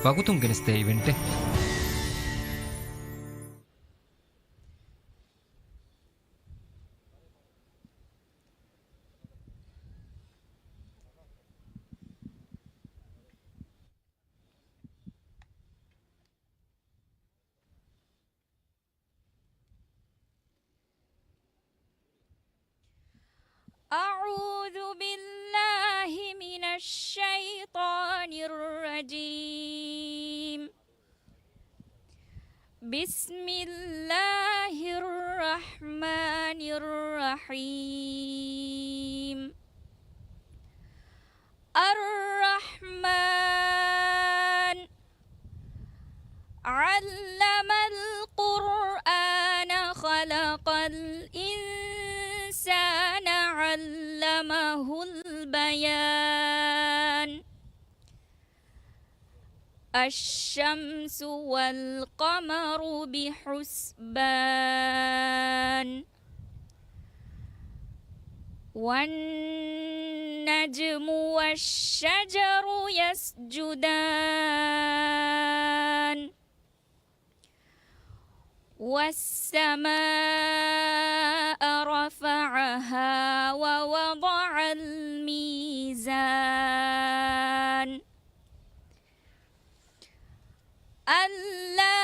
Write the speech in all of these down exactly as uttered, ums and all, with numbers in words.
ވަގުތުން ގެނެސްދޭ އިވެންޓެއް. أعوذ بالله من الشيطان الرجيم. بسم الله الرحمن الرحيم. الرحمن. علم القرآن خلق الإنسان علمه البيان. الشمس والقمر بحسبان. والنجم والشجر يسجدان. والسماء رفعها ووضع الميزان. ألا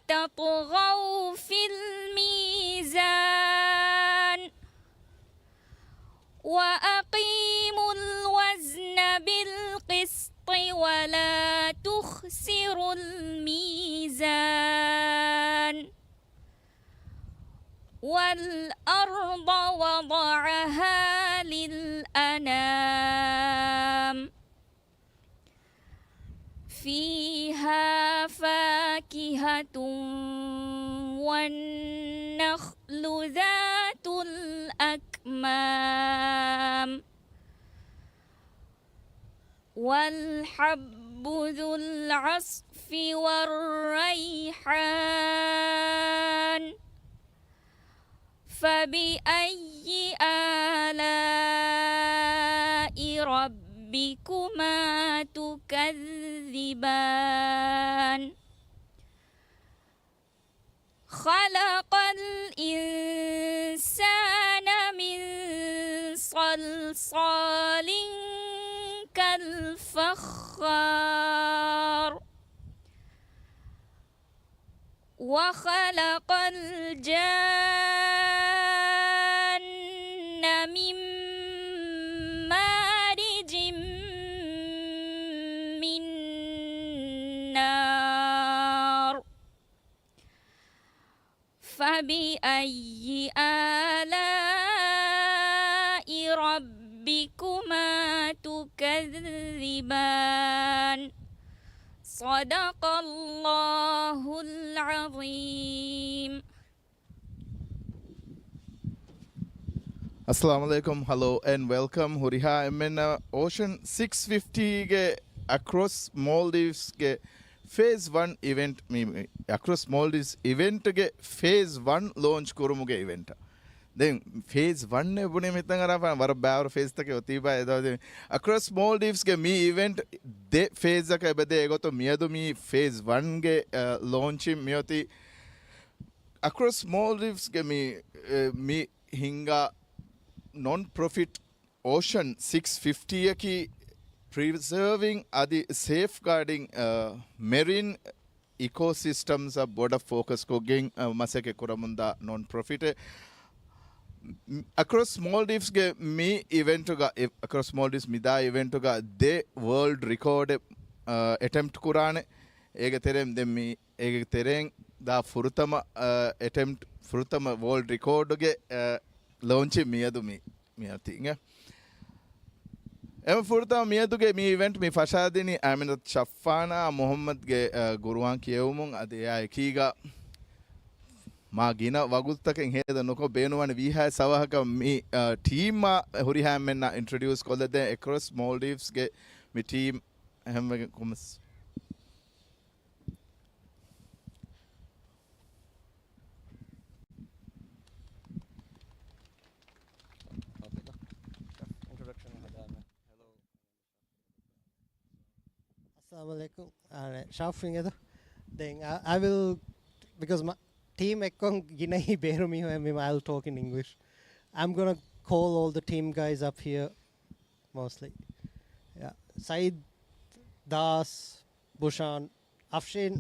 تطغوا في الميزان. وأقيموا الوزن بالقسط ولا تخسروا الميزان. والأرض وضعها للأنام. فيها فاكهة والنخل ذات الأكمام. والحب ذو العصف والريحان. فبأي آلاء ربكما تكذبان. خلق الإنسان من صلصال كالفخار. وخلق الجان من مارج من نار. فبأي آلاء ربكما تكذبان. صدق الله العظيم. އައްސަލާމު ޢަލައިކުމް. Hello and welcome. ހުރިހާ އެންމެންނަށް އޯޝަން ސިކްސް ފިފްޓީގެ އެކްރޮސް މޯލްޑިވްސްގެ ފޭޒް ވަން އިވެންޓް، މި، މި އެކްރޮސް މޯލްޑިވްސް އިވެންޓްގެ ފޭޒް ވަން ލޯންޗް ކުރުމުގެ އިވެންޓަށް. ދެން ފޭޒް ވަން އެ ބުނީ މިތަން އަރާފަ ވަރަށް ބާރު ފޭޒްތަކެއް އޮތީބާ އެދާދެ. އެކްރޮސް މޯލްޑިވްސްގެ މި އިވެންޓް ދެ ފޭޒަކަށް އެބަދޭ ގޮތުން މިއަދު މި ފޭޒް ވަންގެ، އަ، ލޯންޗިން މިއޮތީ އެކްރޮސް މޯލްޑިވްސްގެ މި، އެ، މި ހިންގާ ނޮން ޕްރޮފިޓް އޯޝަން ސިކްސް ފިފްޓީއަކީ ޕްރިޒާވިން އަދި ސޭފްގާޑިން، އަ، މެރިން އިކޯސިސްޓަމްސްއަށް ބޮޑަށް ފޯކަސްކޮށްގެން، އަ، މަސައްކަތް ކުރަމުންދާ ނޮން ޕްރޮފިޓެއް. އެކްރޮސް މޯލްޑިވްސްގެ މި އިވެންޓުގަ، އެ، އެކްރޮސް މޯލްޑިވްސް މިދާ އިވެންޓުގަ ދެ ވޯލްޑް ރިކޯޑެއް، އަ، އެޓެމްޕްޓް ކުރާނެ. އޭގެ ތެރެއިން ދެން މި އޭގެ ތެރެއިން ދާ ފުރަތަމަ، އަ، އެޓެމްޕްޓް، ފުރަތަމަ ވޯލްޑް ރިކޯޑުގެ، އަ، ލޯންޗި މިއަދު މި، މިއޮތީ އިނގޭ. އެމަ ފުރަތަމަ މިއަދުގެ މި އިވެންޓް މި ފަށާދިނީ އާމިނަތު ޝައްފާނާ މުޙައްމަދުގެ، އަ، ގުރުއާން ކިޔެވުމުން އަދި އެއާ އެކީގަ މާ ގިނަ ވަގުތުތަކެއް ހޭދަ ނުކޮށް ބޭނުންވާނެ ވީހާވެސް އަވަހަކަށް މި، އަ، ޓީމާ ހުރިހާ އެންމެންނާ އިންޓްރޮޑިއުސް ކޮށްލަދޭ އެކްރޮސް މޯލްޑިވްސްގެ މި ޓީމް އެހެންވެގެން ކޮމެސް. އިންޓްރޮޑަކްޝަން ހަދާނެ. ހެލޯ. އައްސަލާމު ޢަލައިކުމް. އާ، ޝާފް އިނގޭތޯ. ދެން އާ، I will, because މަ-، ޓީމް އެއްކޮށް ގިނައީ ބޭރު މީހުން، މި-، I'll talk in English. I'm gonna call all the team guys up here mostly. Yeah. ސައީދް، ދާސް، ބުޝާން، އަފްޝީން،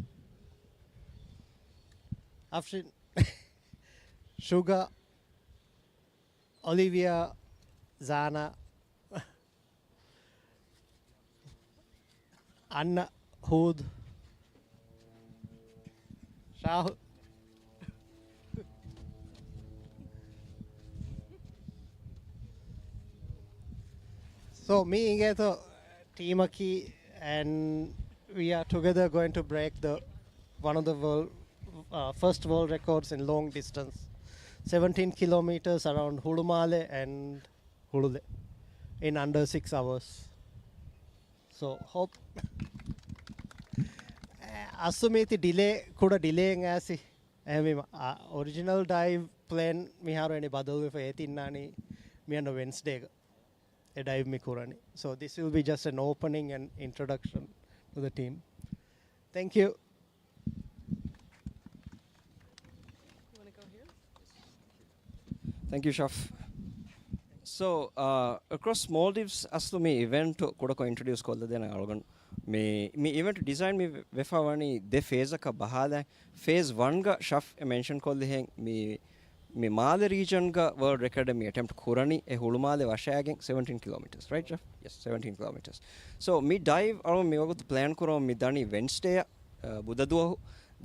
އަފްޝީން، ޝުގާ، އޮލިވިއާ، ޒާނާ، އަންނަ، ހޫދު، ޝާހު. So, މީ އިނގޭތޯ ޓީމަކީ, and we are together going to break the, one of the world, uh, first world records in long distance, seventeen kilometers around ހުޅުމާލެ and ހުޅުލެ in under six hours. So, hope. އަސްލު މީތި ޑިލޭ، ކުޑަ ޑިލޭއެއް އައިސް. އެހެންވީމަ، އަ، އޮރިޖިނަލް ޑައިވް ޕްލޭން މިހާރު އެނި ބަދަލުވެފަ އޭތި އިންނާނީ މިއަންނަ ވެންސްޑޭގަ އެ ޑައިވް މި ކުރަނީ. So this will be just an opening and introduction to the team. Thank you. Thank you, ޝާފް. So, uh, Across Maldives އަސްލު މި އިވެންޓް ކުޑަކޮށް އިންޓްރޮޑިއުސް ކޮށްލަދޭނަ އަޅުގަނޑު މި، މި އިވެންޓް ޑިޒައިން މި ވެފަ ވަނީ ދެ ފޭޒަކަށް ބަހާލާ. ފޭޒް ވަންގަ ޝާފް އެ މެންޝަން ކޮށްލިހެން މި، މި މާލެ ރީޖަންގަ ވަރލްޑް ރެކޯޑެއް މި އެޓެމްޕްޓް ކުރަނީ އެ ހުޅުމާލެ ވަށައިގެން seventeen kilometers, right, ޝާފް? Yes, seventeen kilometers. So މި ޑައިވް އަޅު މި ވަގުތު ޕްލޭން ކުރަމުން މި ދަނީ ވެންސްޑޭއަށް، އަ، ބުދަ ދުވަހު.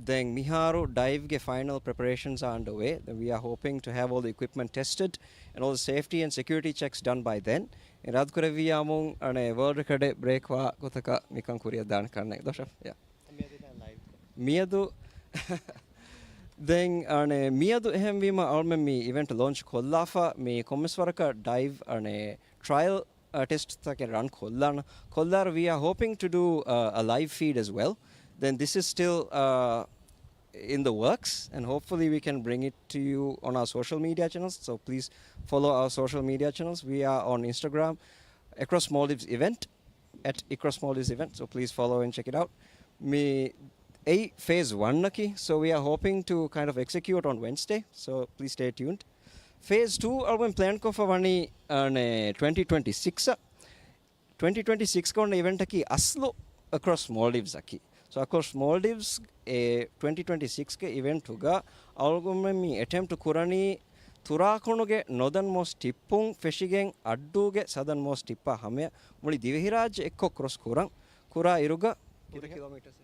ދެން މިހާރު ޑައިވްގެ ފައިނަލް ޕްރެޕަރޭޝަންސް are underway. Then we are hoping to have all the equipment tested and all the safety and security checks done by then. އިރާދަކުރެއްވިއްޔާމުން އަނެއް ވަރލްޑް ރެކޯޑެއް ބްރޭކް ވާ ގޮތަކަށް މިކަން ކުރިއަށް ދާނެ ކަންނޭނގެ ދޯ ޝާފް؟ ޔާ. މިއަދު ދެން އަނެއް މިއަދު އެހެންވީމަ އަޅުމެން މި އިވެންޓް ލޯންޗް ކޮށްލާފަ މި ކޮންމެސް ވަރަކަށް ޑައިވް އަނެއް ޓްރަޔަލް އަ، ޓެސްޓްތަކެއް ރަން ކޮށްލާނަ، ކޮށްލާއިރު we are hoping to do, uh, a live feed as well. Then this is still, uh, in the works, and hopefully we can bring it to you on our social media channels. So please follow our social media channels. We are on Instagram, Across Maldives Event, at Across Maldives Event. So please follow and check it out. މި އެއީ ފޭޒް ވަންއަކީ. So we are hoping to kind of execute on Wednesday. So please stay tuned. ފޭޒް ޓޫ އަޅުގަނޑު ޕްލޭން ކޮށްފަ ވަނީ، އަނެއް، ޓްވެންޓީ ޓްވެންޓީ ސިކްސް އަށް. ޓްވެންޓީ ޓްވެންޓީ ސިކްސްގަ އޮންނަ އިވެންޓަކީ އަސްލު އެކްރޮސް މޯލްޑިވްސް އަކީ. ސޯ އެކްރޮސް މޯލްޑިވްސް އެ ޓްވެންޓީ ޓްވެންޓީ ސިކްސްގެ އިވެންޓުގަ އަޅުގަނޑުމެން މި އެޓެމްޕްޓް ކުރަނީ ތުރާކުނުގެ ނޮދަން މޯސްޓް ޓިއްޕުން ފެށިގެން އައްޑޫގެ ސަދަން މޯސްޓް ޓިއްޕާ ހަމަޔަށް މުޅި ދިވެހިރާއްޖެ އެއްކޮށް ކްރޮސް ކުރަން. ކުރާ އިރުގަ ކިލޯމީޓަރސް؟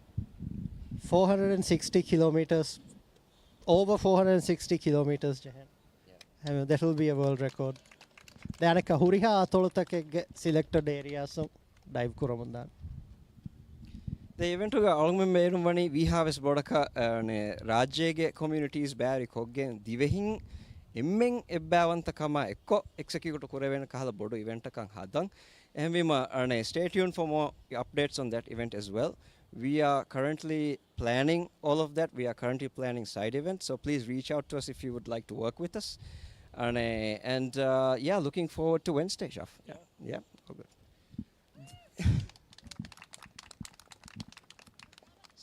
Four hundred sixty kilometers, over four hundred sixty kilometers ޖެހެން. އެހެން، that will be a world record. ދެން އަނެއްކާ ހުރިހާ އަތޮޅުތަކެއްގެ ސިލެކްޓެޑް އޭރިއާސް ޑައިވް ކުރަމުންދާނެ. ދެ އިވެންޓުގަ އަޅުގަނޑުމެން ބޭނުންވަނީ ވީހާވެސް ބޮޑަކަށް، އަ، އަނެއް، ރާއްޖޭގެ ކޮމިއުނިޓީސް ބައިވެރިކޮށްގެން ދިވެހިން އެންމެން އެއްބައިވަންތަކަމާ އެއްކޮށް އެކްސެކިއުޓް ކުރެވޭނެ ކަހަލަ ބޮޑު އިވެންޓަކަށް ހަދަން. އެހެންވީމަ، އަނެއް، stay tuned for more updates on that event as well. We are currently planning all of that. We are currently planning side events. So please reach out to us if you would like to work with us. And, uh, and, uh, yeah, looking forward to Wednesday, ޝާފް. Yeah. Yeah, all good.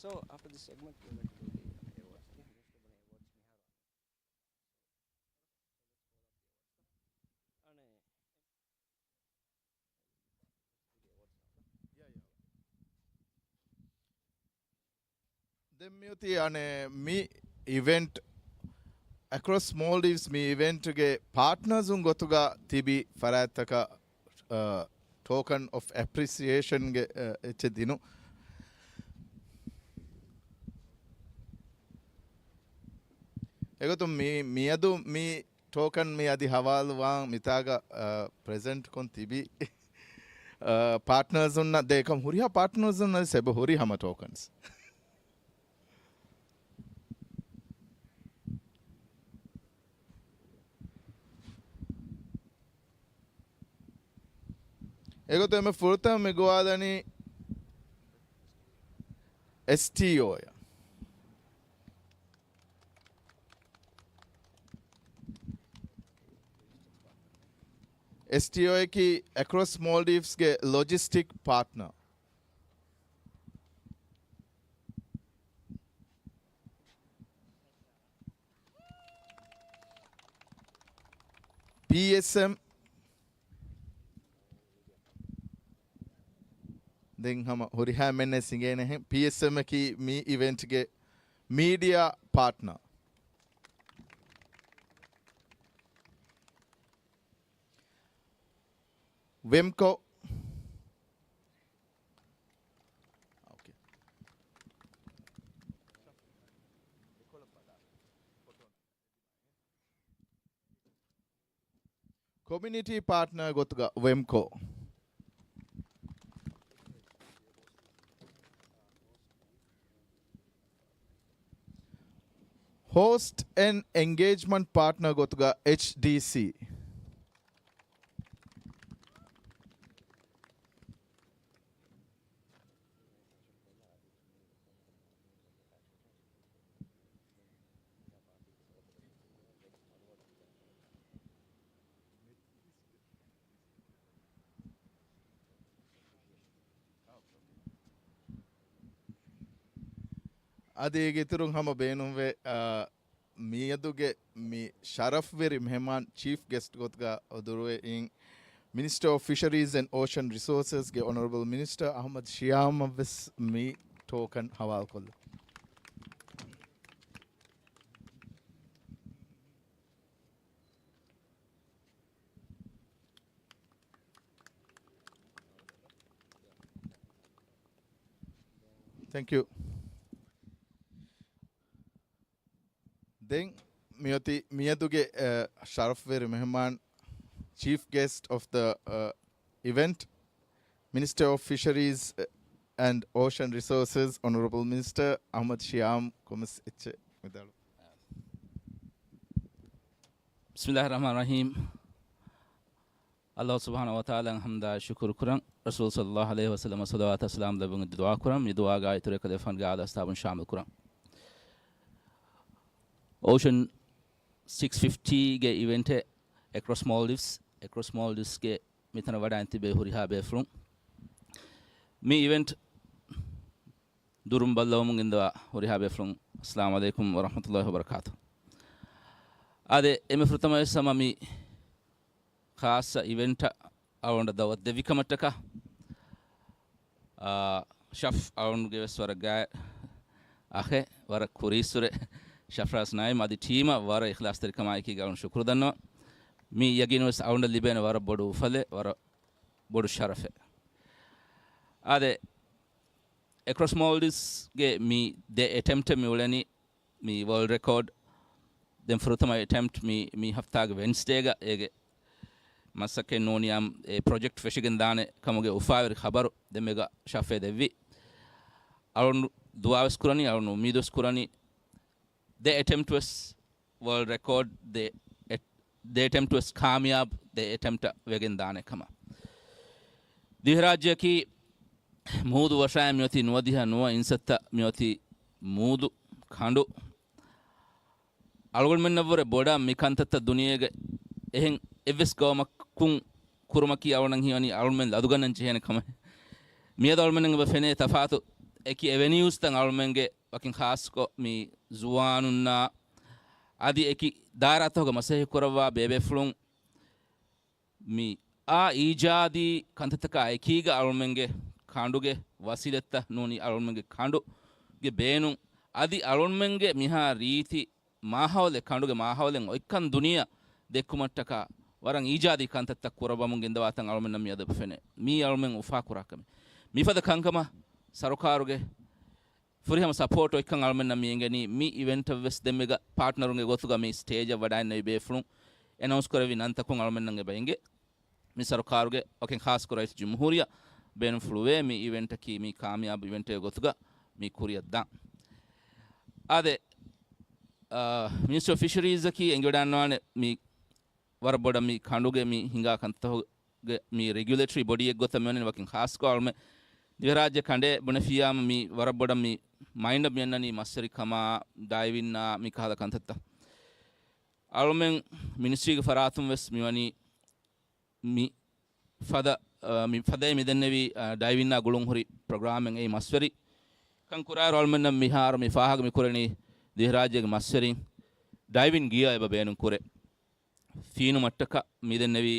So after this segment, we're going to do the awards. ދެން މިއޮތީ އަނެއް މި އިވެންޓް، އެކްރޮސް މޯލްޑިވްސް މި އިވެންޓްގެ ޕާޓްނަރސުން ގޮތުގަ ތިބި ފަރާތްތަކަށް، އަ، ޓޯކަން އޮފް އެޕްރިސިއޭޝަންގެ، އަ، އެއްޗެއް ދިނުން. އެގޮތުން މި، މިއަދު މި ޓޯކަން މި އަދި ހަވާލުވާން މިތާގަ، އަ، ޕްރެޒެންޓް ކޮން ތިބި، އަ، ޕާޓްނަރސުންނަށް ދޭ އެކަމް ހުރިހާ ޕާޓްނަރސުންނަށް ސެބަ ހުރި ހަމަ ޓޯކަންސް. އެގޮތުން އެންމެ ފުރަތަމަ މި ގޮވާލަނީ އެސްޓީއޯއަށް. އެސްޓީއޯއަކީ އެކްރޮސް މޯލްޑިވްސްގެ ލޮޖިސްޓިކް ޕާޓްނަރ. ޕީއެސްއެމް. ދެން ހަމަ ހުރިހާ އެންމެންނަށް އިނގޭނެހެން، ޕީއެސްއެމް އަކީ މި އިވެންޓްގެ މީޑިއާ ޕާޓްނަރ. ވެމްކޯ. ކޮމިއުނިޓީ ޕާޓްނަރ ގޮތުގަ ވެމްކޯ. ހޯސްޓް އެންޑް އެންގޭޖްމަންޓް ޕާޓްނަރ ގޮތުގަ އެޗްޑީސީ. އަދި އޭގެ އިތުރުން ހަމަ ބޭނުންވޭ، އާ، މިއަދުގެ މި ޝަރަފްވެރި މެހެމާން ޗީފް ގެސްޓް ގޮތުގަ އުދުރުވެ އިން މިނިސްޓަރ އޮފް ފިޝަރީޒް އެންޑް އޯޝަން ރިސޯސަސްގެ އޮނަރަބަލް މިނިސްޓަރ އަހްމަދު ޝިޔާމަށްވެސް މި ޓޯކަން ހަވާލުކޮށްލަން. ތެންކް ޔޫ. ދެން މިއޮތީ މިއަދުގެ، އަ، ޝަރަފްވެރި މެހެމާން، ޗީފް ގެސްޓް އޮފް ދަ، އަ، އިވެންޓް، މިނިސްޓަރ އޮފް ފިޝަރީޒް އެންޑް އޯޝަން ރިސޯސަސް، އޮނަރަބަލް މިނިސްޓަރ އަހްމަދު ޝިޔާމް ކޮމެސް އެއްޗެއް ވިދާޅު. بسم الله الرحمن الرحيم. ﷲ ސުބްޙާނަހޫ ވަތަޢާލާއަށް ޙަމްދާ ޝުކުރު ކުރަން، ރަސޫލު ޞައްލަﷲު ޢަލައިހި ވަސައްލަމަށް ޞަލަވާތާ ސަލާމް ލެއްވުން ދުޢާ ކުރަން، މި ދުޢާގާ އިތުރު އެކަލޭގެފާނުގެ އާލު އަޞްޙާބުން ޝާމިލް ކުރަން. އޯޝަން ސިކްސް ފިފްޓީގެ އިވެންޓެއް އެކްރޮސް މޯލްޑިވްސް، އެކްރޮސް މޯލްޑިވްސްގެ މިތަނަށް ވަޑައިން ތިބޭ ހުރިހާ ބޭފުޅުން. މި އިވެންޓް ދުރުން ބައްލަވަމުން ގެންދަވާ ހުރިހާ ބޭފުޅުން، އައްސަލާމު ޢަލައިކުމް ވަރަޙްމަތުﷲި ވަބަރަކާތުހު. އާދެ، އެންމެ ފުރަތަމަވެސް ހަމަ މި ޚާއްޞަ އިވެންޓަށް އަޅުގަނޑަށް ދަޢުވަތު ދެއްވި ކަމަށްޓަކާ، އާ، ޝަފް އަޅުގަނޑުގެ ވެސް ވަރަށް ގާތް އަޚެއް، ވަރަށް ކުރީއްސުރެ ޝަފްރާޒް ނައީމް އަދި ޓީމަށް ވަރަށް އިޚްލާޞްތެރިކަމާއެކީގަ އަޅުގަނޑު ޝުކުރު ދަންނަވަން. މި ޔަގީނުން ވެސް އަޅުގަނޑަށް ލިބޭނެ ވަރަށް ބޮޑު އުފަލެއް، ވަރަށް ބޮޑު ޝަރަފެއް. އާދެ، އެކްރޮސް މޯލްޑިވްސްގެ މި ދެ އެޓެމްޕްޓެއް މި އުޅެނީ މި ވޯލްޑް ރެކޯޑް. ދެން ފުރަތަމަ އެޓެމްޕްޓް މި، މި ހަފްތާގެ ވެންސްޑޭގަ އޭގެ މަސައްކަތް ނޫނިއްޔާ އެ ޕްރޮޖެކްޓް ފެށިގެން ދާނެ ކަމުގެ އުފާވެރި ޚަބަރު ދެން މިގަ ޝަފްއޭ ދެއްވި. އަޅުން ދުޢާވެސް ކުރަނީ، އަޅުން އުއްމީދުވެސް ކުރަނީ ދެ އެޓެމްޕްޓް ވެސް ވޯލްޑް ރެކޯޑް ދެ އެ-، ދެ އެޓެމްޕްޓް ވެސް ކާމިޔާބު ދެ އެޓެމްޕްޓަށް ވެގެން ދާނެ ކަމަށް. ދިވެހިރާއްޖެއަކީ މޫދު ވަށާއި މިއޮތީ ނުވަދިހަ ނުވަ އިންސައްތަ މިއޮތީ މޫދު ކަނޑު. އަޅުގަނޑުމެންނަށްވުރެ ބޮޑަށް މި ކަންތައްތައް ދުނިޔޭގަ އެހެން އެއްވެސް ގައުމަކުން ކުރުމަކީ އަޅުގަނޑަށް ހީވަނީ އަޅުމެން ލަދުގަންނަން ޖެހޭނެ ކަމެއް. މިއަދު އަޅުމެންނަށް އެބަ ފެނޭ ތަފާތު އެކި އެވެނިއުސްތައް އަޅުމެންގެ ވަކިން ޚާއްޞަކޮށް މި ޒުވާނުންނާ އަދި އެކި ދާއިރާތަކުގަ މަސައްކަތް ކުރައްވާ ބޭބޭފުޅުން މި އާ އީޖާދީ ކަންތައްތަކާ އެކީގަ އަޅުމެންގެ ކަނޑުގެ ވަސީލަތްތައް ނޫނީ އަޅުމެންގެ ކަނޑުގެ ބޭނުން އަދި އަޅުމެންގެ މިހާ ރީތި މާހައުލެއް، ކަނޑުގެ މާހައުލެއް އޮތްކަން ދުނިޔެއަށް ދެއްކުމަށްޓަކާ ވަރަށް އީޖާދީ ކަންތައްތައް ކުރައްވަމުން ގެންދަވާތަން އަޅުމެންނަށް މިއަދު އެބަ ފެނޭ. މީ އަޅުމެން އުފާކުރާ ކަމެއް. މިފަދަ ކަންކަމަށް ސަރުކާރުގެ ފުރިހަމަ ސަޕޯޓް އޮތްކަން އަޅުމެންނަށް މި އެނގެނީ. މި އިވެންޓަށް ވެސް ދެންމެގަ ޕާޓްނަރުންގެ ގޮތުގަ މި ސްޓޭޖަށް ވަޑައިންނެވި ބޭފުޅުން އެނައުންސް ކުރެއްވި ނަންތަކުން އަޅުމެންނަށް އެބަ އެނގޭ. މި ސަރުކާރުގެ ވަކިން ޚާއްޞަކޮށް ރައީސުލްޖުމްހޫރިއްޔާ ބޭނުންފުޅު ވޭ މި އިވެންޓަކީ މި ކާމިޔާބު އިވެންޓެއް ގޮތުގަ މި ކުރިއަށް ދާން. އާދެ، އާ، މިނިސްޓްރީ އޮފް ފިޝަރީޒަކީ އެނގިވަޑައިގަންނަވާނެ މި ވަރަށް ބޮޑަށް މި ކަނޑުގެ މި ހިނގާ ކަންތަކުގެ މި ރެގިއުލޭޓަރީ ބޮޑީއެއް ގޮތަށް މިވަނީ ވަކިން ޚާއްޞަކޮށް އަޅުމެން ދިވެހިރާއްޖެ ކަނޑޭ ބުނެފިއްޔާމު މި ވަރަށް ބޮޑަށް މި މައިންޑަށް މި އަންނަނީ މަސްވެރިކަމާ، ޑައިވިންއާ މި ކަހަލަ ކަންތައްތައް. އަޅުމެން މިނިސްޓްރީގެ ފަރާތުން ވެސް މިވަނީ މި ފަދަ، އަ، މި ފަދައިން މި ދެންނެވި، އަ، ޑައިވިންއާ ގުޅުން ހުރި ޕްރޮގްރާމެއް އެއީ މަސްވެރިކަން ކުރާއިރު އަޅުމެންނަށް މިހާރު މި ފާހަގަ މި ކުރަނީ ދިވެހިރާއްޖޭގެ މަސްވެރިން ޑައިވިން ގިއާ އެބަ ބޭނުން ކުރޭ. ފީނުމަށްޓަކާ މިދެންނެވީ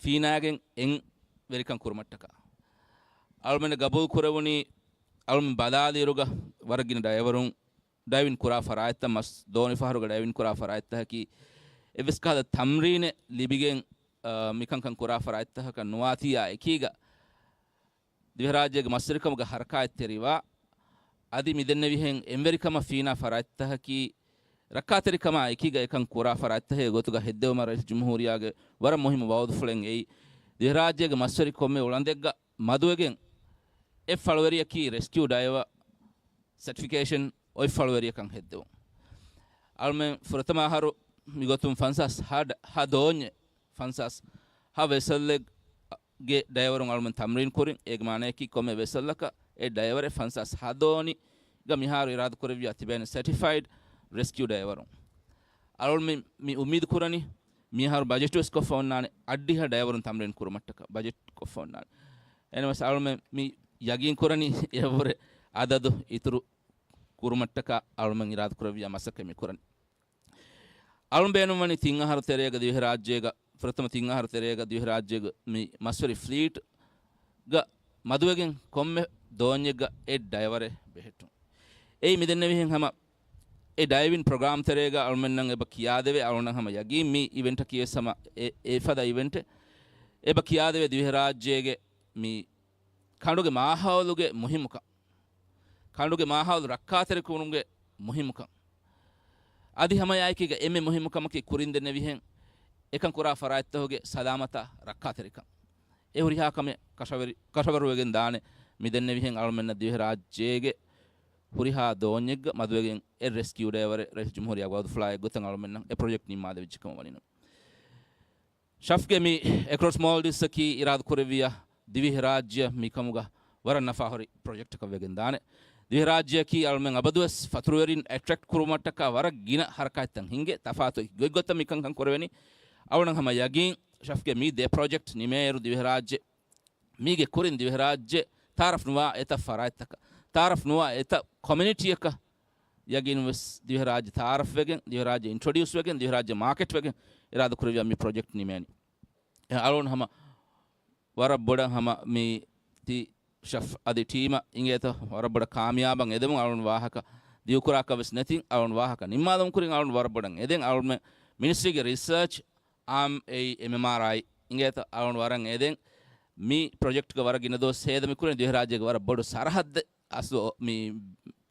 ފީނާގެން އެން ވެރިކަން ކުރުމަށްޓަކާ. އަޅުމެން ގަބޫލު ކުރެވުނީ އަޅުމެން ބަލާލިއިރުގަ ވަރަށް ގިނަ ޑައިވަރުން ޑައިވިން ކުރާ ފަރާތްތައް، މަސް ދޯނި ފަހަރުގަ ޑައިވިން ކުރާ ފަރާތްތަކަކީ އެއްވެސް ކަހަލަ ތަމްރީނެއް ލިބިގެން، އާ، މިކަންކަން ކުރާ ފަރާތްތަކަކަށް ނުވާތީއާ އެކީގަ، ދިވެހިރާއްޖޭގެ މަސްވެރިކަމުގެ ހަރަކާތްތެރިވާ، އަދި މިދެންނެވިހެން އެންވެރިކަމަށް ފީނާ ފަރާތްތަކަކީ، ރައްކާތެރިކަމާ އެކީގަ އެކަން ކުރާ ފަރާތްތަކެއް ގޮތުގަ ހެއްދެވުމަށް ރައީސް ޖުމްހޫރިއްޔާގެ ވަރަށް މުހިއްމު ވައުދުފުޅެއް އެއީ، ދިވެހިރާއްޖޭގެ މަސްވެރި ކޮންމެ އުޅަނދެއްގަ މަދުވެގެން އެއް ފަޅުވެރިޔަކީ ރެސްކިއު ޑައިވަ ސެޓްފިކޭޝަން އޮތް ފަޅުވެރިޔަކަށް ހެއްދެވުން. އަޅުމެން ފުރަތަމަ އަހަރު މިގޮތުން ފަންސާސް ހަ ޑ-، ހަ ދޯންޏެއް، ފަންސާސް ހަ ވެސަލްއެއްގެ ޑައިވަރުން އަޅުމެން ތަމްރީން ކުރިން. އޭގެ މާނަޔަކީ ކޮންމެ ވެސަލްއަކަށް އެއް ޑައިވަރެއް ފަންސާސް ހަ ދޯނިގަ މިހާރު އިރާދަ ކުރެއްވިޔާ ތިބޭނެ ސެޓިފައިޑް ރެސްކިއު ޑައިވަރުން. އަޅުމެން މި އުއްމީދު ކުރަނީ މިހާރު ބަޖެޓުވެސް ކޮށްފަ އޮންނާނެ އަށްޑިހަ ޑައިވަރުން ތަމްރީން ކުރުމަށްޓަކާ ބަޖެޓް ކޮށްފަ އޮންނާނެ. އެހެންވެސް އަޅުމެން މި ޔަގީން ކުރަނީ އެއަށްވުރެ އަދަދު އިތުރު ކުރުމަށްޓަކާ އަޅުމެން އިރާދަ ކުރެއްވިޔާ މަސައްކަތް މި ކުރަނީ. އަޅުން ބޭނުންވަނީ ތިން އަހަރު ތެރޭގަ ދިވެހިރާއްޖޭގަ، ފުރަތަމަ ތިން އަހަރު ތެރޭގަ ދިވެހިރާއްޖޭގަ މި މަސްވެރި ފްލީޓްގަ މަދުވެގެން ކޮންމެ ދޯންޏެއްގަ އެއް ޑައިވަރެއް ބެހެއްޓުން. އެއީ މިދެންނެވިހެން ހަމަ އެ ޑައިވިން ޕްރޮގްރާމް ތެރޭގަ އަޅުމެންނަށް އެބަ ކިޔާދެވޭ، އަޅުންނަށް ހަމަ ޔަގީން މި އިވެންޓަކީ ވެސް ހަމަ އެ، އެފަދަ އިވެންޓެއް. އެބަ ކިޔާދެވޭ ދިވެހިރާއްޖޭގެ މި ކަނޑުގެ މާހައުލުގެ މުހިއްމުކަން، ކަނޑުގެ މާހައުލު ރައްކާތެރިކުރުމުގެ މުހިއްމުކަން. އަދި ހަމައެއާއެކީގަ އެންމެ މުހިއްމު ކަމަކީ ކުރިން ދެންނެވިހެން އެކަން ކުރާ ފަރާތްތަކުގެ ސަލާމަތާ ރައްކާތެރިކަން. އެ ހުރިހާ ކަމެއް ކަށަވެރި، ކަށަވަރުވެގެން ދާނެ މި ދެންނެވިހެން އަޅުމެންނަށް ދިވެހިރާއްޖޭގެ ހުރިހާ ދޯންޏެއްގަ މަދުވެގެން އެއް ރެސްކިއު ޑައިވަރެއް ރައީސް ޖުމްހޫރިއްޔާގެ ވައުދުފުޅާއެއް ގޮތަށް އަޅުމެންނަށް އެ ޕްރޮޖެކްޓް ނިންމާލެވިއްޖެ ކަމަށް ވަނީނު. ޝަފްގެ މި އެކްރޮސް މޯލްޑިވްސްއަކީ އިރާދަ ކުރެއްވިޔާ ދިވެހިރާއްޖެއަށް މިކަމުގަ ވަރަށް ނަފާހުރި ޕްރޮޖެކްޓަކަށް ވެގެން ދާނެ. ދިވެހިރާއްޖެއަކީ އަޅުމެން އަބަދުވެސް ފަތުރުވެރިން އެޓްރެކްޓް ކުރުމަށްޓަކާ ވަރަށް ގިނަ ހަރަކާތްތައް ހިންގޭ، ތަފާތު ގޮތްގޮތަށް މިކަންކަން ކުރެވެނީ. އަޅުނަށް ހަމަ ޔަގީން ޝަފްގެ މި ދެ ޕްރޮޖެކްޓް ނިމޭއިރު ދިވެހިރާއްޖެ މީގެ ކުރިން ދިވެހިރާއްޖެ ތައާރަފް ނުވާ އެތައް ފަރާތްތަކަށް، ތައާރަފް ނުވާ އެތައް ކޮމިއުނިޓީއަކަށް ޔަގީންވެސް ދިވެހިރާއްޖެ ތައާރަފްވެގެން، ދިވެހިރާއްޖެ އިންޓްރޮޑިއުސް ވެގެން، ދިވެހިރާއްޖެ މާކެޓް ވެގެން އިރާދަ ކުރެއްވިޔާ މި ޕްރޮޖެކްޓް ނިމޭނީ. އެ އަޅުން ހަމަ ވަރަށް ބޮޑަށް ހަމަ މި ތި ޝަފް އަދި ޓީމަށް އިނގޭތޯ ވަރަށް ބޮޑަށް ކާމިޔާބަށް އެދެމުން އަޅުން ވާހަކަ ދިގުކުރާކަށް ވެސް ނެތިން، އަޅުން ވާހަކަ ނިންމާލުމުން ކުރިން އަޅުން ވަރަށް ބޮޑަށް އެދެން. އަޅުން މިނިސްޓްރީގެ ރިސާޗް އާމް އެއީ އެމްއެމްއާރްއައި އިނގޭތަ އަޅުން ވަރަށް އެދެން. މި ޕްރޮޖެކްޓްގަ ވަރަށް ގިނަ ދުވަސް ހޭދަ މި ކުރިން ދިވެހިރާއްޖޭގެ ވަރަށް ބޮޑު ސަރަހައްދެއް. އަސްލު މި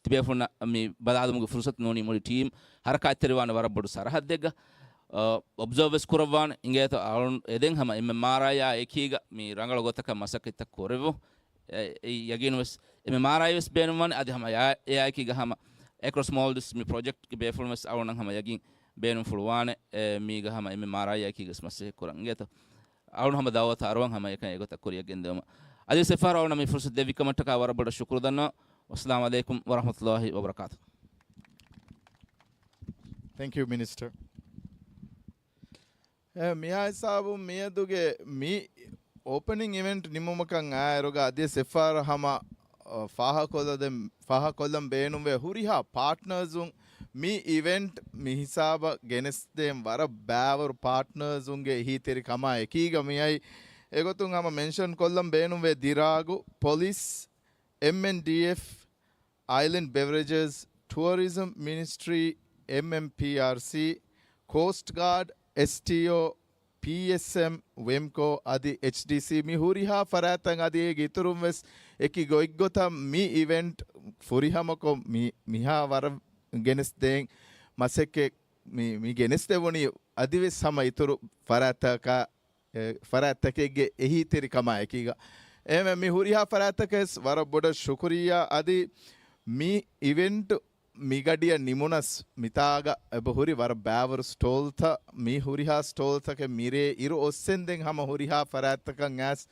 ތިބޭފުޅުންނަށް މި ބަލާލުމުގެ ފުރުސަތު ނޫނީ މުޅި ޓީމް ހަރަކާތްތެރިވާނެ ވަރަށް ބޮޑު ސަރަހައްދެއްގަ، އަ، އޮބްޒަވް ވެސް ކުރައްވާނެ އިނގޭތޯ އަޅުން އެދެން ހަމަ އެމްއެމްއާރްއައިއާ އެކީގަ މި ރަނގަޅު ގޮތަކަށް މަސައްކަތްތައް ކުރެވުން. އެ، އެ ޔަގީން ވެސް އެމްއެމްއާރްއައި ވެސް ބޭނުންވާނެ. އަދި ހަމަ އެއާ، އެއާއެކީގަ ހަމަ އެކްރޮސް މޯލްޑިވްސް މި ޕްރޮޖެކްޓްގެ ބޭފުޅުން ވެސް އަޅުނަށް ހަމަ ޔަގީން ބޭނުންފުޅުވާނެ، އެ، މީގަ ހަމަ އެމްއެމްއާރްއައިއާ އެކީގަ ވެސް މަސައްކަތް ކުރަން އިނގޭތޯ. އަޅުން ހަމަ ދައުވަތު އަރުވަން ހަމަ އެކަން އެގޮތަށް ކުރިއަށް ގެންދެވުމަށް. އަދި ސެފާރު އަޅުންނަށް މި ފުރުސަތު ދެއްވިކަމަށްޓަކާ ވަރަށް ބޮޑަށް ޝުކުރު ދަންނަވަން. ވައްސަލާމް އަލައިކުމް ވަރަޙްމަތުﷲ ވަބަރަކާތު. Thank you, Minister. އެ، މިހާ ހިސާބުން މިއަދުގެ މި އޯޕަނިން އިވެންޓް ނިމުމަކަށް އާއިރުގަ އަދި ސެފާރު ހަމަ، އަ، ފާހަގަކޮށްލަދެން، ފާހަގަކޮށްލަން ބޭނުންވޭ ހުރިހާ ޕާޓްނަރސުން މި އިވެންޓް މި ހިސާބަށް ގެނެސްދޭން ވަރަށް ބައިވަރު ޕާޓްނަރސުންގެ އެހީތެރިކަމާ އެކީގަ މިއައި. އެގޮތުން ހަމަ މެންޝަން ކޮށްލަން ބޭނުންވޭ ދިރާގު، ޕޮލިސް، އެމްއެންޑީއެފް، އައިލެންޑް ބެވަރޭޖަސް، ޓުއަރިޒަމް މިނިސްޓްރީ، އެމްއެމްޕީއާރްސީ، ކޯސްޓް ގާޑް، އެސްޓީއޯ، ޕީއެސްއެމް، ވެމްކޯ އަދި އެޗްޑީސީ މި ހުރިހާ ފަރާތްތައް އަދި އޭގެ އިތުރުން ވެސް އެކި ގޮތްގޮތަށް މި އިވެންޓް ފުރިހަމަކޮށް މި، މިހާ ވަރަށް ގެނެސްދޭން މަސައްކަތް މި، މި ގެނެސްދެވުނީ އަދިވެސް ހަމަ އިތުރު ފަރާތްތަކާ، އެ، ފަރާތްތަކެއްގެ އެހީތެރިކަމާ އެކީގަ. އެހެންވެ މި ހުރިހާ ފަރާތްތަކަށް ވެސް ވަރަށް ބޮޑަށް ޝުކުރިއްޔާ. އަދި މި އިވެންޓް މިގަޑިއަށް ނިމުނަސް މިތާގަ އެބަ ހުރި ވަރަށް ބައިވަރު ސްޓޯލްތައް، މި ހުރިހާ ސްޓޯލްތަކެއް މިރޭ އިރު އޮއްސެންދެން ހަމަ ހުރިހާ ފަރާތްތަކަށް އައިސް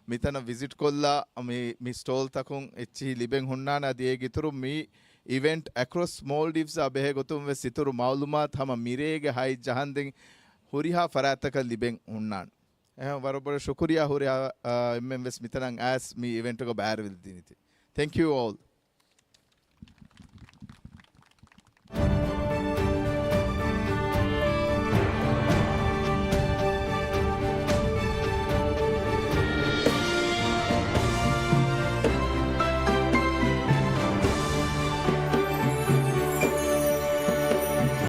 މިތަނަށް ވިޒިޓް ކޮށްލާ މި، މި ސްޓޯލްތަކުން އެއްޗިހި ލިބެން ހުންނާނެ. އަދި އޭގެ އިތުރުން މި އިވެންޓް އެކްރޮސް މޯލްޑިވްސްއާ ބެހޭ ގޮތުން ވެސް އިތުރު މައުލޫމާތު ހަމަ މިރޭގެ ހައެއް ޖަހަންދެން ހުރިހާ ފަރާތްތަކަށް ލިބެން ހުންނާނެ. އެހެން ވަރަށް ބޮޑަށް ޝުކުރިއްޔާ ހުރިހާ، އާ، އެންމެން ވެސް މިތަނަށް އައިސް މި އިވެންޓުގަ ބައިވެރިވެލިދިނީތީ. Thank you all.